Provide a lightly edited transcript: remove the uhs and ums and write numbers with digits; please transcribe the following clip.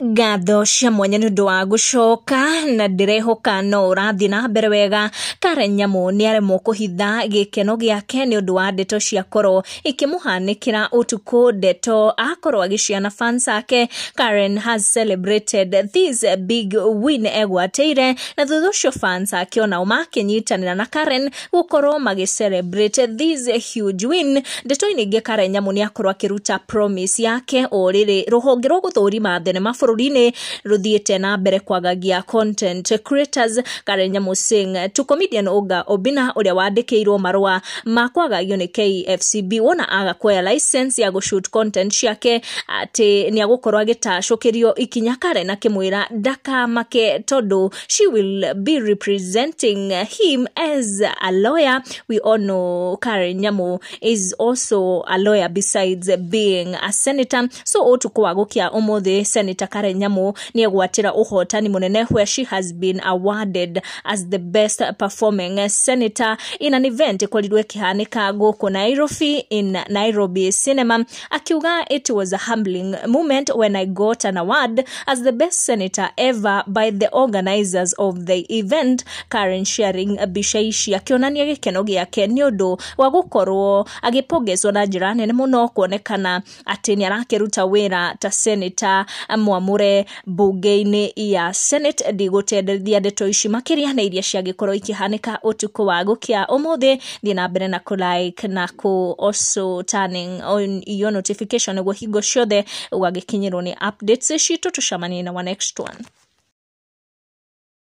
Ngatho cia mwanya nĩ ũndũ wa gũcoka na ndĩrehoka no ũrathiĩ na mbere wega. Karen Nyamu nĩ aremwo kũhitha gĩkeno gĩake nĩ ũndũ wa ndeto ciakorwo ikĩmũhanĩkĩra ũtukũ, ndeto akorwo agĩciana fans ake. Karen has celebrated this big win egwatĩire, na thutha ũcio fans ake onao makĩnyitanĩra na Karen gũkorwo magĩ celebrate this huge win. Ndeto-inĩ ingĩ, Karen Nyamu nĩ akorwo akĩruta promise yake o rĩrĩ rũhonge rwa gũthũrima thenema bũrũri-inĩ rũthiĩte na mbere kwagagia content creators. Karen Nyamu saying to comedian Oga Obina ũrĩa wandĩkĩirwo marũa ma kwagagio nĩ KFCB wona aga kuoya license ya gũshoot content ciake atĩ nĩ agũkorwo agĩtacũkĩrio ikinya. Karen akĩmwĩra ndakamake tondũ she will be representing him as a lawyer. We all know Karen Nyamu is also a lawyer besides being a senator. So ũtukũ wa gũkĩa ũmũthĩ, Senator Karen Nyamu nĩ egwatĩra ũhotani mũnene where she has been awarded as the best performing senator in an event ĩkorirwo ĩkĩhanĩka gũkũ Nairobi in Nairobi Cinema. Akiuga, "It was a humbling moment when I got an award as the best senator ever by the organizers of the event." Karen sharing mbica ici akĩonania gĩkeno gĩake nĩ ũndũ wa gũkorwo agĩpongezwo na njĩra nene mũno, kuonekana atĩ nĩ arakĩruta wĩra ta senator mwamũre mbunge-inĩ ya Senate. Ndigũtenderithia ndeto ici makĩria na iria ciagĩkorwo ikĩhanĩka ũtukũ wa gũkĩa ũmũthĩ. Thiĩ na mbere na kũ like na kũ also turning on your notification nĩguo hingo ciothe ũgagĩkinyĩrwo nĩ updates citũ. Tũcemanie na wa next one.